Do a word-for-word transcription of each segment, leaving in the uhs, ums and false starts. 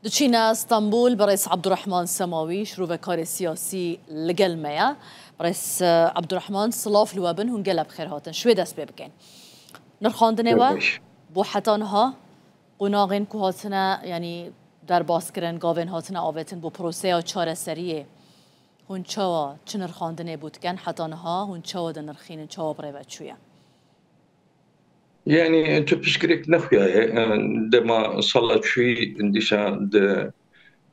Diçîne Stenbol, berêz Abdurrahman Semawî, şirovekarê siyasî li gel me ye. Berêz, e, Abdurrahman, silav li we bin, hûn gelek bi xêr hatin. Ji wê dest pê bikin. Nirxandinê we Pêş. bo heta niha, qonaxên ku hatine, yanî derbas kirin, gavên hatine avêtin bo proseya çareseriyê, hûn çawa, çi nirxandinê bo dikin heta niha, hûn çawa dinirxînin, çawa bi rê ve çûye? Yani, tu pirsgirêk nexuyaye. Dema sala çûyî dîsa di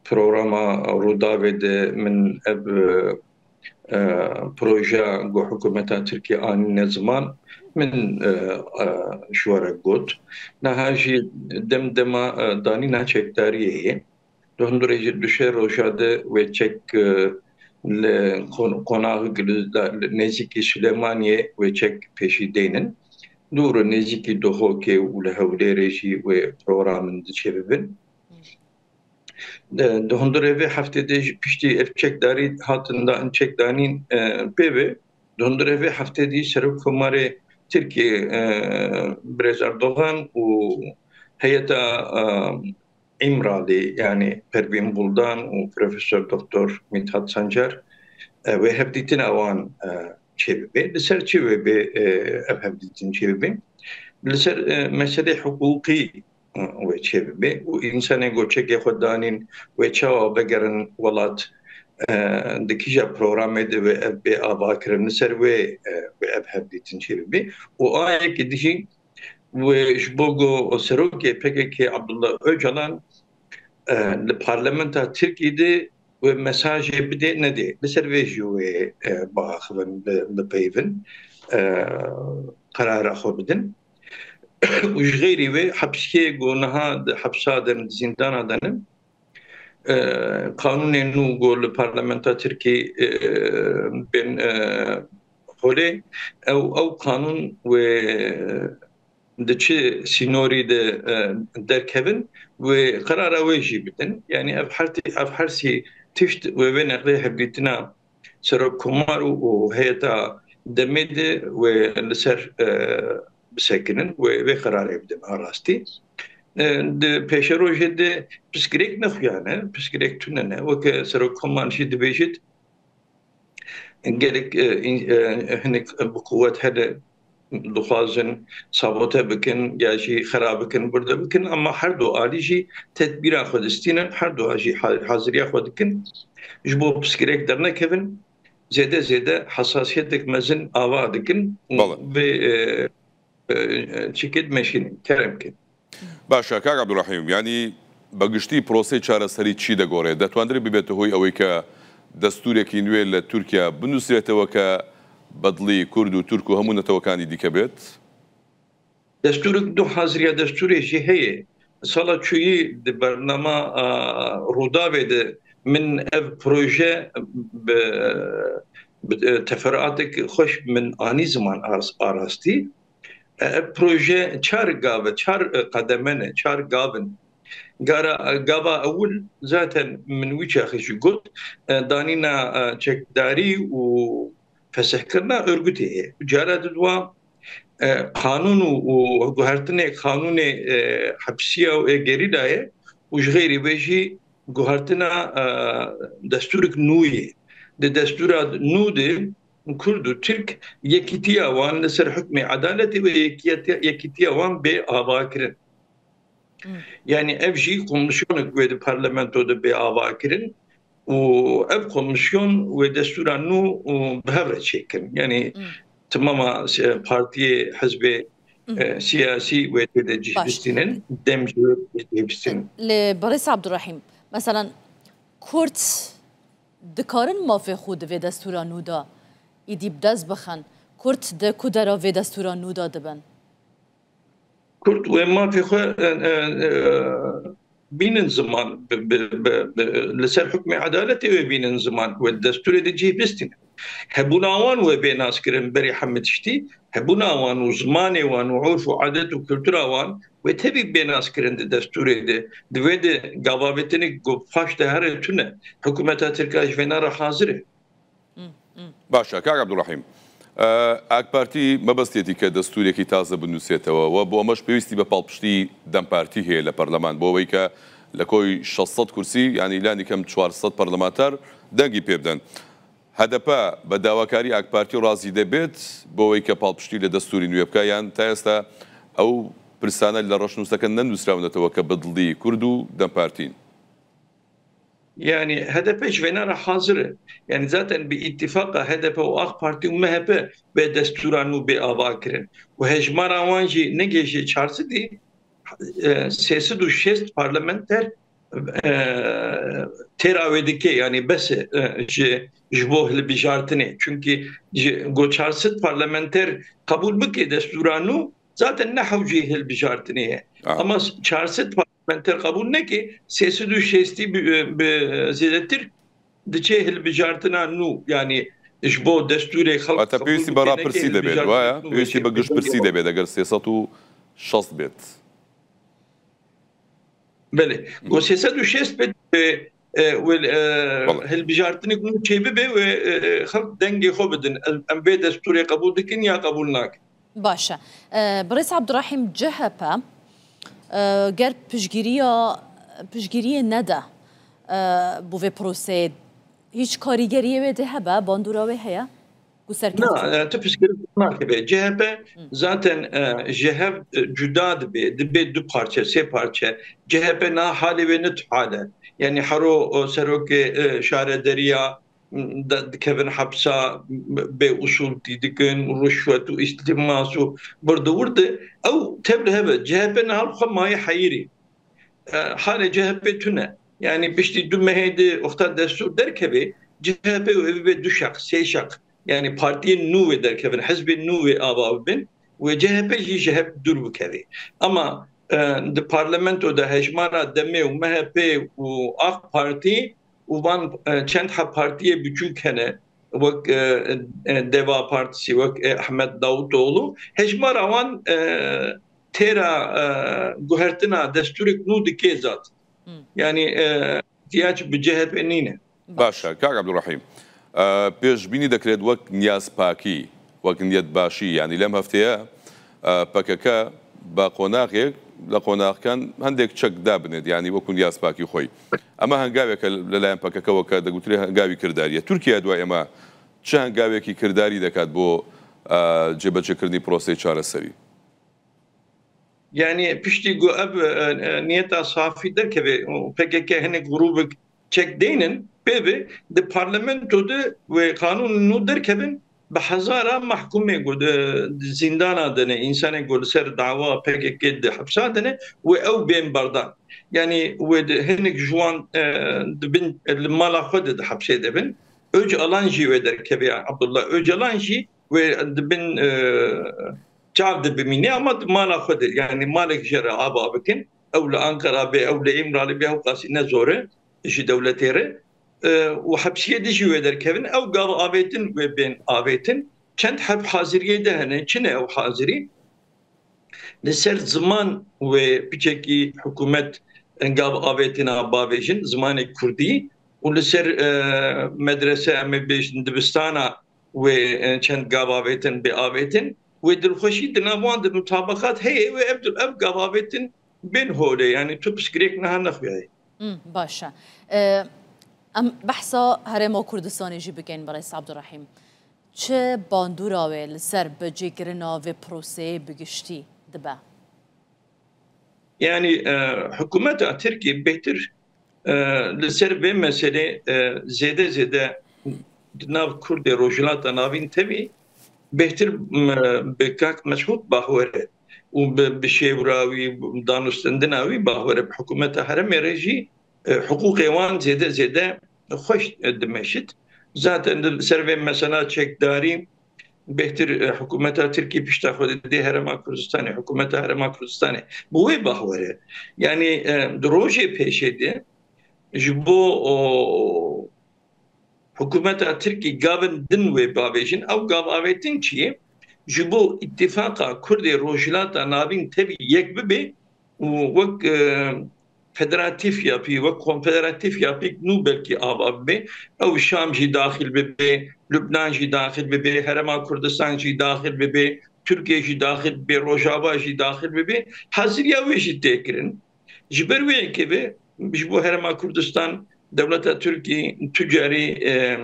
programa Rûdawê de min ev, e, proje ku hikûmeta Tirkiyê anîne ziman, min, e, e, ji we re got. Niha jî dem dema, e, danîna çekdariyê ye. Di hundirê ji du şê roja de wê çek, e, li kon-, qonaxek li, li nêzîkî Silêmaniyê wê çek pêşî deynin. Dûr nêzîkî Duhokê û li Hewlêrê jî wê programin diçe bibin. Di, di hundirê vê heftê de jî piştî ev çekdarî hatin da, çekdanîn, e, pê ve, di hundirê vê heftê de Serokkomarê Tirkiyê, e, Birêz Erdogan û heyeta, e, Îmralî, yanî Pervîn Buldan û Profesor Doktor Mithat Sancar, e, wê hevdîtina wan, e, çêbibe. Li ser çi wê bê, e, ev hevdîtin çêbibe? Li ser, e, meselê hiqûqî, e, wê çêbibe û însanê ku çekê xwe danîn wê çawa vegerin welat, e, di kîja programê de wê ev bê avakirin, li ser wê, e, wê ev hevdîtin çêbibe. Û a yekê dijî wê ji bo ku serokê P K K Abdullah Ocalan, e, li parlamenta Tirkî de wê mesajê bidê nedê. Li ser vê jî wê, e, biaxivin, bi-, bipeyivin, e, qerara xwe bidin. Û ji xeyrî wê hepsiyê ku niha di hepsa de ne, di zîndana de ne, e, qanûnê nû ku li parlamenta Tirkî, e, bên, e, holê, ew, ew qanûn wê di çi sînorî de, e, derkevin, wê qerara wê jî bidin. Yanî ev her tî-, ev her sî tişt wê wê neqlê hevdîtina Serokkomar û, û heyeta demê de wê li ser, e, bisekinin, wê, wê qerarê bidin a rastî. E, di pêşerojê de pirsgirêk nexuyane, pirsgirêk tune ne. Weke Serokkomar jî dibêjit, gelek, e, in-, e, hinek bi quwet hene dixwazin sabote bikin ya jî xera bikin, burde bikin, ama her du alî jî tedbîra xwe distînin, her du jî ha-, haziriya xwe dikin ji bo pirsgirêk dernekevin, zêde zêde hesasiyetek mezin ava dikin û Bele. vê, e, e, çikê dimeşînin. Kerem kin. Baş e, kak Abdurrahîm, yanî bi giştî proseyê çareserî çi degore? Detwandirê bibête hoy ewê ke destûrekî nûê li Tirkiye binusrête weke bedilî Kurd û Tirk û hemû netewekandî dîke bêt? Destûrek du haziriya destûrê jî heye. Sala çûyî di bernama, a, Rûdawê de min ev proje bi, bi, e, teferuatek xweş min anî ziman a, a rastî. E, ev proje çar gav e, çar, e, qedeme ne, çar gav in. Gara, e, gava ewil zaten min wî çaxê jî got, e, danîna, e, çekdarî û fesihkirina örgütê ye. Cara di dua, e, qanûn û, û guhertinê qanûnê, e, hepsiya û ê gerîla ye û ji xeyrî vê jî guhertina, e, destûrek nû ye. Di destûra nû de Kurd û Tirk yekîtiya wan li ser hukmê edaletê ve yekîtiya, yekîtiya wan bê avakirin. Hmm. Yani ev jî komîsyonek wê di parlamento de bê avakirin û ev komîsyon wê destûra nû û bi hev re çêkin. Yani Hmm. timama se-, partiyê, hizbê, Hmm. e, siyasî wê tê de cih Baş. bistînin, dem jî wê cih bistînin. Lê Barês Abdurrahîm, mesela Kurd dikarin mafê xwe di vê destûra nû de îdî bi dest bixin? Kurd di ku dera vê destûra nû de dibin? Kurd wê mafê xwe, e, e, e, bînin ziman, bi, bi, bi, bi, li ser hukmê edaletê wê bînin ziman, wê destûrê de cih bistînin. Hebûna wan wê bê naskirin berî hemî tiştî, hebûna wan û zimanê wan û urf û adet û kultura wan wê tevî bê naskirin di destûrê de. Di vê de gavavêtinek ku paş de here tune. Hikûmeta Tirk a ji vêna re hazir e. Hmm, hmm. Baş e, kak Abdurrahîm. E, AK Partî mebestiyetî ke destûrekî taze binûsêtewe. We bo me ji pêwîstî be palpiştî DEM Partî heye li parleman. Bo wê ke لە کۆی شەش سەد کورسی، یعنی لانی کەم چوار سەد پەرلەمانتار دەنگی پێ بدەن. هەدەپە بە داواکاری ئاک پارتی ڕازی دەبێت بۆ ئەوەی کە پاڵپشتی لە دەستوری نوێ بکە، یان تا ئێستا ئەو پرسانە لە ڕەشنووسەکە نەنووسراونەتەوە کە بە دڵی کورد و دەم پارتین؟ یعنی، هەدەپە ji vêna re hazir e. Yani, zaten bi îtîfaqa H D P û AK Parti û M H P bê destûra nû bê ava kirin. Û hejmara wan jî negihêje çar sedî, e, sê sed û şêst parlamenter, e, têra wê dike, yani bes e, e, ji, ji bo hilbijartinê. Çunkî ji, go çar sed parlamenter qebûl bike destûra nû, zaten ne hewcî hilbijartinê ye. Ama çar sed parlamenter qebûl neke, sê sed û şêstî bi, bi zêdetir diçe hilbijartina nû, yani ji bo destûrê xelk. Wata pêwîstî bê rapirsî debêt, waya? Pêwîstî bê giştpirsî debêt eger sê sed û şast bêt. Belê. Go sê sed û şêst bêt, e, e, wel, e, hilbijartinik nû çêbibe û, e, xelk dengê xwe bidin. Em, em vê destûrê qebûl dikin ya qebûl nakin. Baş e. E, Birêz Abdurrahîm, C H P, e, ger piştgiriya, piştgiriyê nede, e, bo vê proseyê, hîç karîgeriyê wê dê hebe, bandora wê heye? Ku serkeftin. Na, e, tu piştgiriya nakeve. C H P zaten, e, ji hev, e, cuda dibe, dibe du parçe, sê parçe. C H P na halê wê ne tu hal e. Yani hero, o, serokê, e, şarederiya, dikevin hepsa, bê usul tî dikin, ruşwet û îltimas û birdi wirdi, ew tev li hev e. C H P niha li xwe maye heyirî. E, halê C H P tune. Yani piştî du mehê di wexta destûr derkeve, C H P û ev bê du şeq, sê şeq. Yani partiyên nû wê derkevin, hizbên nû wê ava bibin. Wê C H P jî ji hev dûr bikeve. Ama, e, di parlamento de hejmara demê û M H P û AK Partî û van, e, çend heb partiyê biçûk hene, wek, e, e, Deva Partisi, wek, e, Ahmet Davutoğlu, hejmara wan, e, têra, e, guhertina destûrek nû dike zat. Hmm. Yani, e, ihtiyac bi C H P nîne. Baş e, kak Abdurrahîm. E, pêşbînî dekirêt wek niyazpakî, wek niyetbaşî, yani lem hefteye, e, P K K ba qonaxek, لە قۆناغەکان هەندێک چەک دابنێت، یعنی وەکو نیازپاکی خۆی. ئەمە هەنگاوێکە لەلایەن پەکەکەوە کە دەگوترێت هەنگاوی کرداریە. تورکیا دوای ئەمە چه هەنگاوێکی کرداری دەکات بۆ، ئە، جێبەجێکردنی پرۆسەی چارەسەری؟ یعنی پشتی گو ئەب، ئە، ئە، نیەتا سافی دەرکەوێ، پەکەکە هەنێک غروبک چەک دێنن، پێ بێ، di parlamento de wê qanûn nû derkevin, bi hezara mehkûmê ku di, di zîndana de ne, însanê ku li ser dawa P K K di hepsa de ne, wê ew bên berdan. Yanî wê di, hinek ji wan, e, di bin, li mala xwe de di hepsê de bin. Öcalan jî wê derkeve, Abdullah Öcalan jî wê di bin, e, çav de bimîne, ama di mala xwe de, yanî malek jê re ava bikin. Ew li Ankara bê, ew li Îmralî bê, ew qasî ne zor e ji dewletê re. E, û hepsiyê de jî wê derkevin. Ew gav avêtin wê bên avêtin. Çend heb haziriyê de hene. Çi ne ew hazirî? Li ser ziman wê piçekî hikûmet gav avêtina bavêjin, zimanê kurdî, û li ser, e, medrese, em ê bêjin dibistana wê, e, çend gav avêtin bê avêtin. Wê dilxweşî di nav wan de mutabeqat heye, wê ev, ev gav avêtin bên holê, yanî tu pirsgirêk niha nexuyaye. Hmm, baş e. E, em behsa Herêma Kurdistanê jî bikin, Birêz Abdurrahîm. Çi bandora wê li ser bicêkirina vê proseyê bi giştî dibe? Yanî, e, hikûmeta Tirkî bêhtir, e, li ser vê meselê, e, zêde zêde di nav Kurdê Rojhilata Navîn tevî bêhtir, e, bi kak Mesûd bahwere û bi, bi şêwra wî, danûstendina wî bahwere, bi hikûmeta herêmê re jî, e, hiqûqê wan zêde zêde xweş, e, dimeşit. Zaten li ser vê mesela çekdarî bêhtir, e, hikûmeta Tirkî pişta xwe didê Herêma Kurdistanê, hikûmeta Herêma Kurdistanê. Bi wê bahwere. Yanî, e, di rojê pêşê de ji bo, o, hikûmeta Tirkî gavin din wê bavêjin. Ew gav avêtin çi ye? Ji bo îtîfaqa Kurdê Rojhilata Navîn tevî yek bibe û wek, e, federatîf yapî, wek konfederatîf yapîk nû belkî ava bibe. Ew Şam jî daxil bibe, Lubnan jî daxil bibe, Herêma Kurdistan jî daxil bibe, Tirkiye jî daxil bibe, Rojava jî daxil bibe. Haziriya wê jî tê kirin. Ji ber wê yekê ve ji bo Herêma Kurdistan dewleta Tirkî tu carî, e,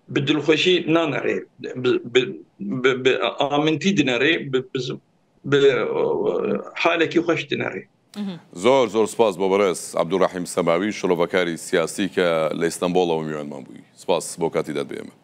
bi dilxweşî nanerê, bi, bi, bi, bi amintî dinerê, bi, bi, bi, e, halekî xweş dinerê. Zor, zor spas bo berêz Abdurrahîm Semawî, şirovekarî siyasî ke li Îstanbul ew miwanman bûyî. Spas bo katî de dibê me.